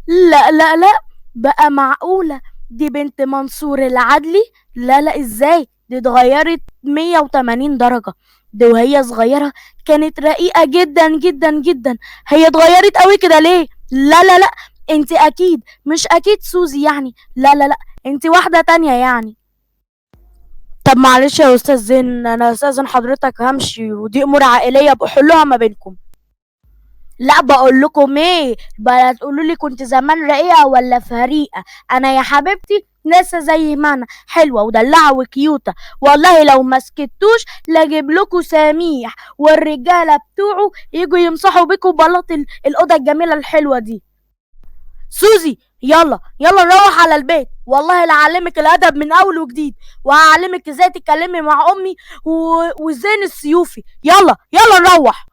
لا لا لا، بقى معقولة دي بنت منصور العدلي؟ لا لا، ازاي دي اتغيرت 180 درجة؟ دي وهي صغيرة كانت رقيقة جدا جدا جدا، هي اتغيرت قوي كده ليه؟ لا لا لا، انت اكيد مش اكيد سوزي يعني، لا لا لا، انت واحدة تانية يعني. طب معلش يا استاذ زين، انا استاذن حضرتك همشي، ودي امور عائلية بحلوها ما بينكم. لا بقول لكم ايه بقى، تقولوا لي كنت زمان رقيقة ولا فريقة؟ انا يا حبيبتي لسه زي ما انا، حلوة ودلعة وكيوتة، والله لو ما سكتوش لاجيب لكم سميح والرجالة بتوعه يجوا يمسحوا بيكم بلاط الأوضة الجميلة الحلوة دي. سوزي يلا يلا نروح على البيت، والله لأعلمك الأدب من أول وجديد، وهعلمك ازاي تتكلمي مع أمي وزين السيوفي. يلا يلا نروح.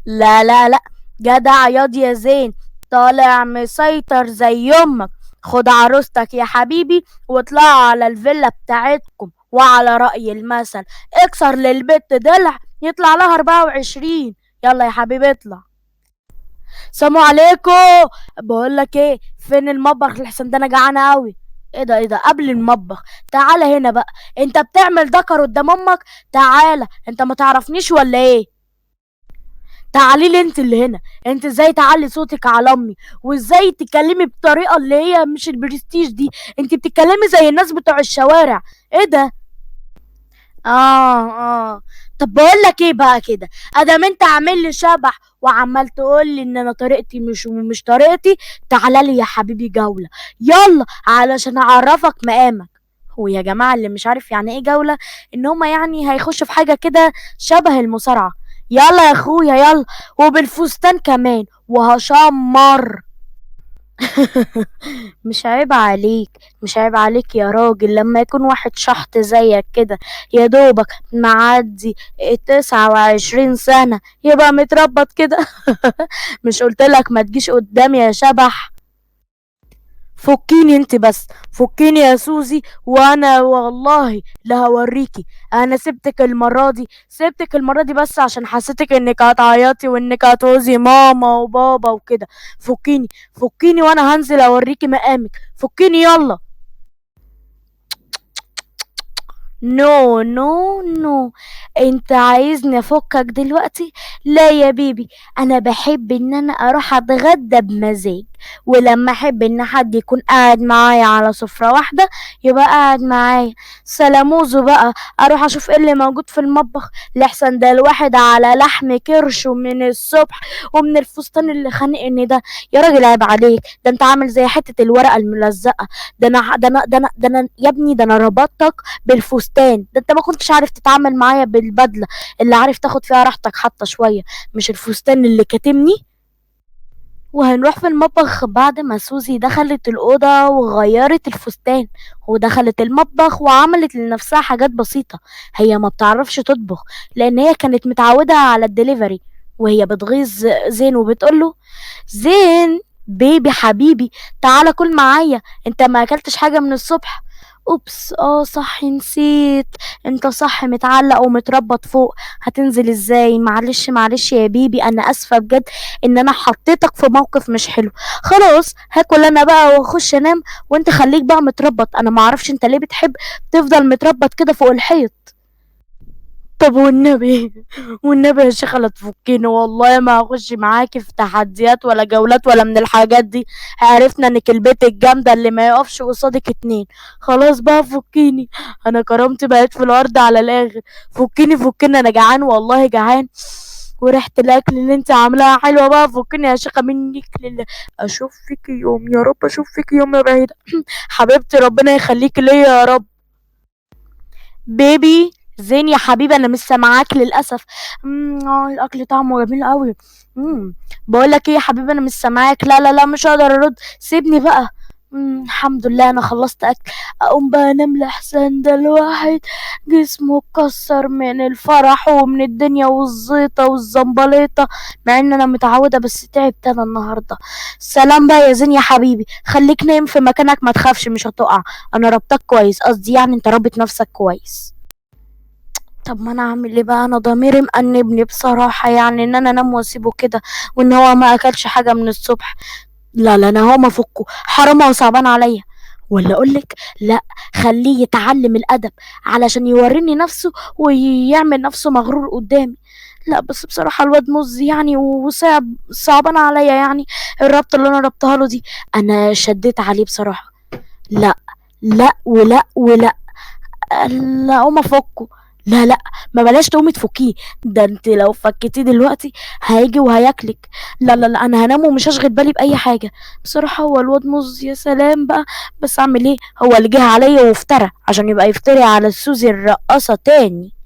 لا لا لا، جدع ياض يا زين، طالع مسيطر زي امك. خد عروستك يا حبيبي واطلعوا على الفيلا بتاعتكم، وعلى رأي المثل اكسر للبت ضلع يطلع لها 24. يلا يا حبيبي اطلع. سلام عليكم. بقول لك ايه، فين المطبخ؟ لحسن ده انا جعانه قوي. ايه ده، ايه ده، قبل المطبخ تعالى هنا بقى، انت بتعمل دكر قدام امك؟ تعالى، انت ما تعرفنيش ولا ايه؟ تعالي لي انت اللي هنا، انت ازاي تعلي صوتك على امي، وازاي تتكلمي بطريقه اللي هي مش البرستيج دي؟ انت بتتكلمي زي الناس بتوع الشوارع. ايه ده؟ طب بقول لك ايه بقى كده، ادام انت عامل لي شبح وعمال تقول لي ان انا طريقتي مش طريقتي، تعالى لي يا حبيبي جوله، يلا علشان اعرفك مقامك. هو يا جماعه اللي مش عارف يعني ايه جوله، ان هما هيخشوا في حاجه كده شبه المصارعه. يلا يا اخويا يلا، وبالفستان كمان، وهشمر. مش عيب عليك، مش عيب عليك يا راجل لما يكون واحد شحط زيك كده يا دوبك معدي 29 سنة يبقى متربط كده. مش قلتلك ما تجيش قدامي يا شبح؟ فكيني انت بس، فكيني يا سوزي، وانا والله لا هوريكي. انا سبتك المرة دي، سبتك المرة دي بس عشان حسيتك انك هتعيطي وانك هتعوزي ماما وبابا وكده. فكيني، فكيني وانا هنزل اوريكي مقامك. فكيني يلا. no no no، انت عايزني افكك دلوقتي؟ لا يا baby، انا بحب ان انا اروح اتغدى بمزاج، ولما احب ان حد يكون قاعد معايا على سفرة واحدة يبقى قاعد معايا. سلاموزو بقى، اروح اشوف ايه اللي موجود في المطبخ، لحسن ده الواحد على لحم كرشه من الصبح ومن الفستان اللي خانقني ده. يا راجل عيب عليك، ده انت عامل زي حتة الورقة الملزقة. ده انا، ده انا، ده انا، ده انا يا ابني، ده انا ربطتك بالفستان ده، انت ما كنتش عارف تتعامل معايا بالبدلة اللي عارف تاخد فيها راحتك حتى شوية، مش الفستان اللي كاتمني. وهنروح في المطبخ بعد ما سوزي دخلت الأوضة وغيرت الفستان ودخلت المطبخ وعملت لنفسها حاجات بسيطة. هي ما بتعرفش تطبخ لأن هي كانت متعودة على الدليفري. وهي بتغيظ زين وبتقوله زين baby حبيبي تعالى كل معايا، انت ما اكلتش حاجة من الصبح. oops، صح نسيت، انت صح متعلق ومتربط فوق، هتنزل ازاي؟ معلش معلش يا baby، انا اسفة بجد ان انا حطيتك في موقف مش حلو. خلاص هاكل انا بقى واخش انام، وانت خليك بقى متربط. انا معرفش انت ليه بتحب تفضل متربط كده فوق الحيط. طب والنبي، والنبي يا شيخة لا تفكيني، والله ما هخش معاكي في تحديات ولا جولات ولا من الحاجات دي. عرفنا انك البيت الجامدة اللي ما يقفش قصادك اتنين. خلاص بقى فكيني، انا كرامتي بقت في الارض على الاخر. فكيني فكيني، انا جعان والله جعان، وريحة الاكل اللي انت عاملاها حلوة بقى. فكيني يا شيخة منك لله، اشوف فيك يوم يا رب، اشوف فيك يوم يا بعيدة. حبيبتي ربنا يخليكي ليا يا رب. بيبي زين يا حبيبي انا مش سامعاك للاسف. الاكل طعمه جميل قوي. بقول لك ايه يا حبيبي، انا مش سامعاك. لا لا لا مش هقدر ارد، سيبني بقى. الحمد لله انا خلصت اكل، اقوم بقى انام لحسن ده الواحد جسمه اتكسر من الفرح ومن الدنيا والزيطه والزنبليطه، مع ان انا متعوده بس تعبت انا النهارده. سلام بقى يا زين يا حبيبي، خليك نايم في مكانك ما تخافش مش هتقع، انا ربطك كويس، قصدي يعني انت رابط نفسك كويس. طب ما انا اعمل ايه بقى، انا ضميري مأنبني بصراحة، يعني ان انا انام واسيبه كده وان هو ما اكلش حاجة من الصبح. لا لا، انا هقوم افكه، حرام هو صعبان عليا. ولا اقولك لا، خليه يتعلم الادب علشان يوريني نفسه ويعمل نفسه مغرور قدامي. لا بس بصراحة الواد مز يعني وصعب، صعبان عليا يعني الربطة اللي انا ربطها له دي، انا شديت عليه بصراحة. لا لا ولا ولا، لا اقوم افكه. لا لا، ما بلاش تقومي تفكيه، ده انت لو فكيتيه دلوقتي هيجي وهياكلك. لا لا لا، انا هنام ومش هشغل بالي باي حاجة. بصراحة هو الواد مز، يا سلام بقى، بس اعمل ايه، هو اللي جه عليا وافترى عشان يبقى يفتري على سوزي الرقاصه تاني.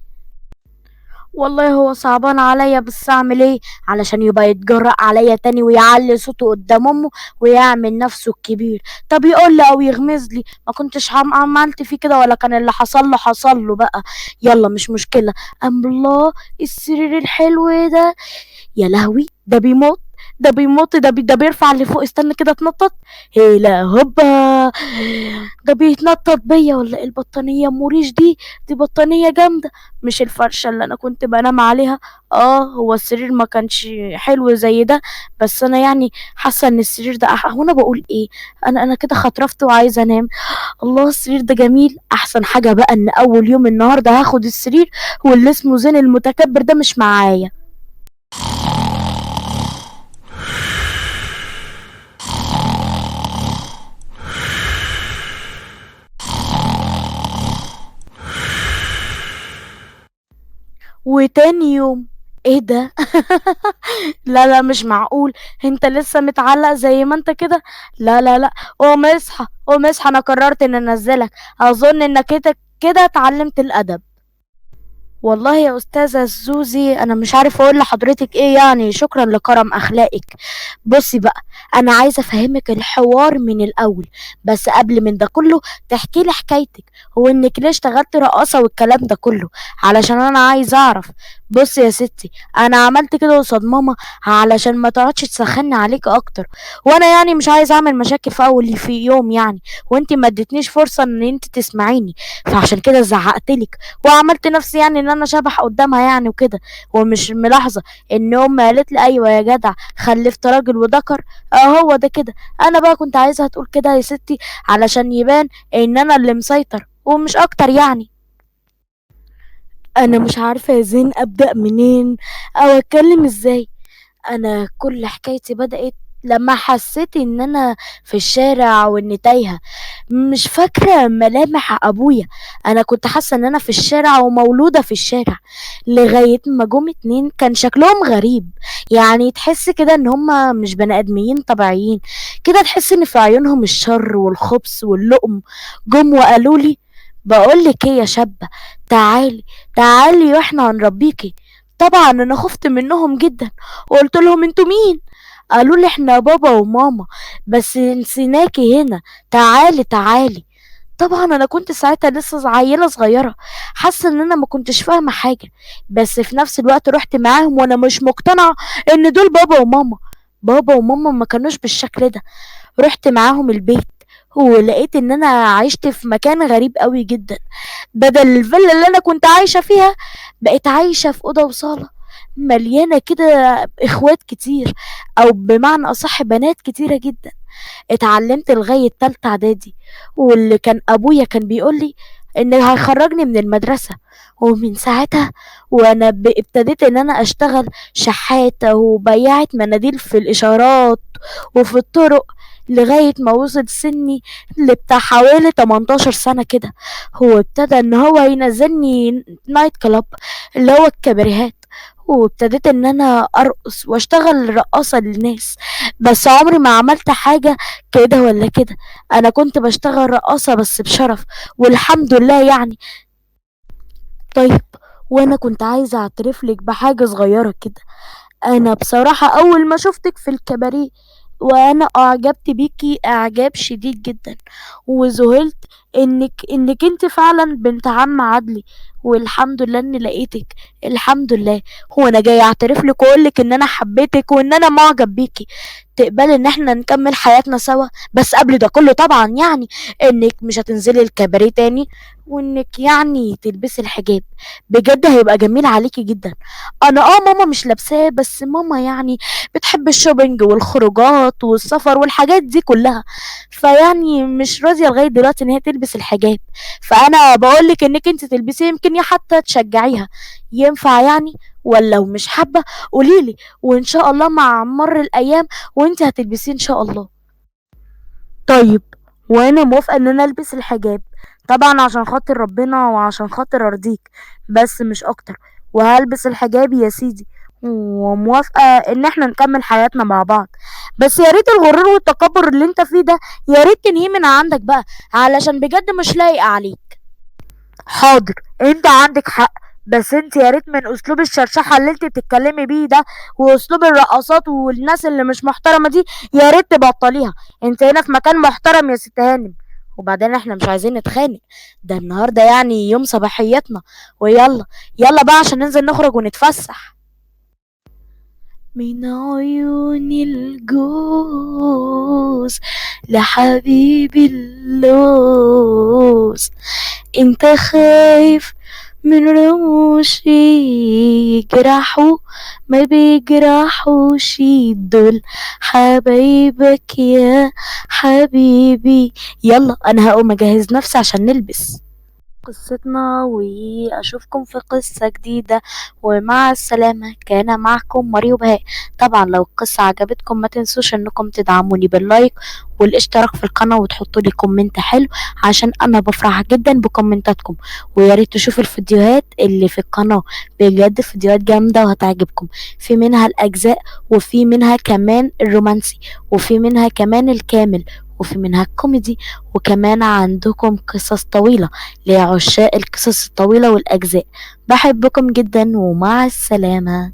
والله هو صعبان عليا، بس اعمل ايه علشان يبقى يتجرأ عليا تاني ويعلي صوته قدام امه ويعمل نفسه الكبير. طب يقول لي او يغمز لي، ما كنتش عملت فيه كده ولا كان اللي حصل له حصل له بقى. يلا مش مشكلة. ام الله، السرير الحلو ده، يا لهوي، ده بيموت، ده بيموت، ده بيرفع لفوق. استنى كده اتنطط، هيلا هوبا، ده بيتنطط بيا ولا ايه؟ البطانيه موريش دي، دي بطانيه جامدة، مش الفرشة اللي انا كنت بنام عليها. هو السرير ما كانش حلو زي ده، بس انا حاسه ان السرير ده هو انا بقول ايه، انا كده خطرفت وعايزه انام. الله، السرير ده جميل. احسن حاجة بقى ان اول يوم النهارده هاخد السرير واللي اسمه زين المتكبر ده مش معايا. وتاني يوم، ايه ده؟ لا لا مش معقول، انت لسه متعلق زي ما انت كده. لا لا لا، قوم اصحى، قوم اصحى، انا قررت ان انزلك، اظن انك انت كده اتعلمت الادب. والله يا استاذه زوزي انا مش عارف اقول لحضرتك ايه، شكرا لكرم اخلاقك. بصي بقى، انا عايزه افهمك الحوار من الاول، بس قبل من ده كله تحكي لي حكايتك، هو انك ليه اشتغلت رقاصه والكلام ده كله، علشان انا عايزه اعرف. بصي يا ستي، انا عملت كده قصاد ماما علشان ما تقعدش تسخني عليك اكتر، وانا مش عايزه اعمل مشاكل في اول في يوم وانت ما اديتنيش فرصة ان انت تسمعيني، فعشان كده زعقتلك وعملت نفسي ان انا شبح قدامها وكده، ومش ملاحظة ان امي قالت لي ايوه يا جدع خلفت راجل وذكر، هو ده كده. انا بقى كنت عايزها تقول كده يا ستي علشان يبان ان انا اللي مسيطر ومش اكتر. انا مش عارفه يا زين ابدا منين او اتكلم ازاي. انا كل حكايتي بدات لما حسيت ان انا في الشارع واني تايهه، مش فاكره ملامح ابويا، انا كنت حاسه ان انا في الشارع ومولوده في الشارع، لغاية ما جم اتنين كان شكلهم غريب، تحس كده ان هما مش بني ادميين طبيعيين كده، تحس ان في عيونهم الشر والخبث واللؤم. جم وقالوا لي بقول لك ايه يا شابه، تعالي تعالي واحنا هنربيكي. طبعا انا خفت منهم جدا وقلت لهم انتوا مين؟ قالوا لي احنا بابا وماما بس نسيناكي هنا، تعالي تعالي. طبعا انا كنت ساعتها لسه عيله صغيرة، حاسه ان انا ما كنتش فاهمه حاجة، بس في نفس الوقت رحت معاهم وانا مش مقتنعة ان دول بابا وماما. بابا وماما ما كانوش بالشكل ده. رحت معاهم البيت ولقيت ان انا عشت في مكان غريب قوي جدا، بدل الفيلا اللي انا كنت عايشه فيها بقيت عايشه في اوضة وصاله مليانة كده اخوات كتير، او بمعنى اصح بنات كتيرة جدا. اتعلمت لغاية تالتة اعدادي، واللي كان ابويا كان بيقولي ان هيخرجني من المدرسة، ومن ساعتها وانا ابتديت ان انا اشتغل شحاته وبياعه مناديل في الاشارات وفي الطرق، لغاية ما وصل سني لبتاع حوالي 18 سنة كده. هو ابتدى ان هو ينزلني نايت كلاب اللي هو الكباريهات، وابتديت ان انا ارقص واشتغل رقاصة للناس، بس عمري ما عملت حاجة كده ولا كده، انا كنت بشتغل رقاصة بس بشرف والحمد لله. طيب وانا كنت عايزة اعترف لك بحاجة صغيرة كده، انا بصراحة اول ما شفتك في الكباريه وانا اعجبت بيكي اعجاب شديد جدا، وذهلت انك انت فعلا بنت عم عدلي، والحمد لله اني لقيتك، الحمد لله. هو انا جاي اعترف لك واقول لك ان انا حبيتك وان انا معجب بيكي. تقبلي ان احنا نكمل حياتنا سوا؟ بس قبل ده كله طبعا انك مش هتنزلي الكباريه تاني، وانك تلبسي الحجاب، بجد هيبقى جميل عليكي جدا. انا ماما مش لابساه، بس ماما بتحب الشوبينج والخروجات والسفر والحاجات دي كلها، فيعني مش راضيه لغايه دلوقتي ان هي تلبس الحجاب. فانا بقولك انك انت تلبسيه، يمكن يا حتى تشجعيها. ينفع يعني؟ ولا لو مش حابه قوليلي، وان شاء الله مع مر الايام وانت هتلبسيه ان شاء الله. طيب وانا موافقه ان انا البس الحجاب طبعا عشان خاطر ربنا وعشان خاطر ارضيك، بس مش اكتر. وهلبس الحجاب يا سيدي، وموافقه ان احنا نكمل حياتنا مع بعض، بس يا ريت الغرور والتكبر اللي انت فيه ده يا ريت تنهيه من عندك بقى، علشان بجد مش لايق عليك. حاضر، انت عندك حق، بس انت يا ريت من اسلوب الشرشحه اللي انت بتتكلمي بيه ده واسلوب الرقصات والناس اللي مش محترمه دي يا ريت تبطليها. انت هنا في مكان محترم يا ست هانم، وبعدين احنا مش عايزين نتخانق، ده النهارده يوم صباحيتنا. ويلا يلا بقى عشان ننزل نخرج ونتفسح. من عيون الجوز لحبيبي اللوز، انت خايف من رموشي يجرحوا ما بيجرحوش، دول حبايبك يا حبيبي. يلا انا هقوم اجهز نفسي عشان نلبس قصتنا، واشوفكم في قصة جديدة، ومع السلامة. كان معكم ماريو بهاء. طبعا لو القصة عجبتكم ما تنسوش انكم تدعموني بال like والاشتراك في القناة، وتحطوا لي comment حلو عشان انا بفرح جدا بكومنتاتكم. ويا ريت تشوفوا الفيديوهات اللي في القناة، بجد فيديوهات جامدة وهتعجبكم، في منها الاجزاء، وفي منها كمان الرومانسي، وفي منها كمان الكامل، وفي منها الكوميدي، وكمان عندكم قصص طويلة لعشاق القصص الطويلة والأجزاء. بحبكم جدا ومع السلامة.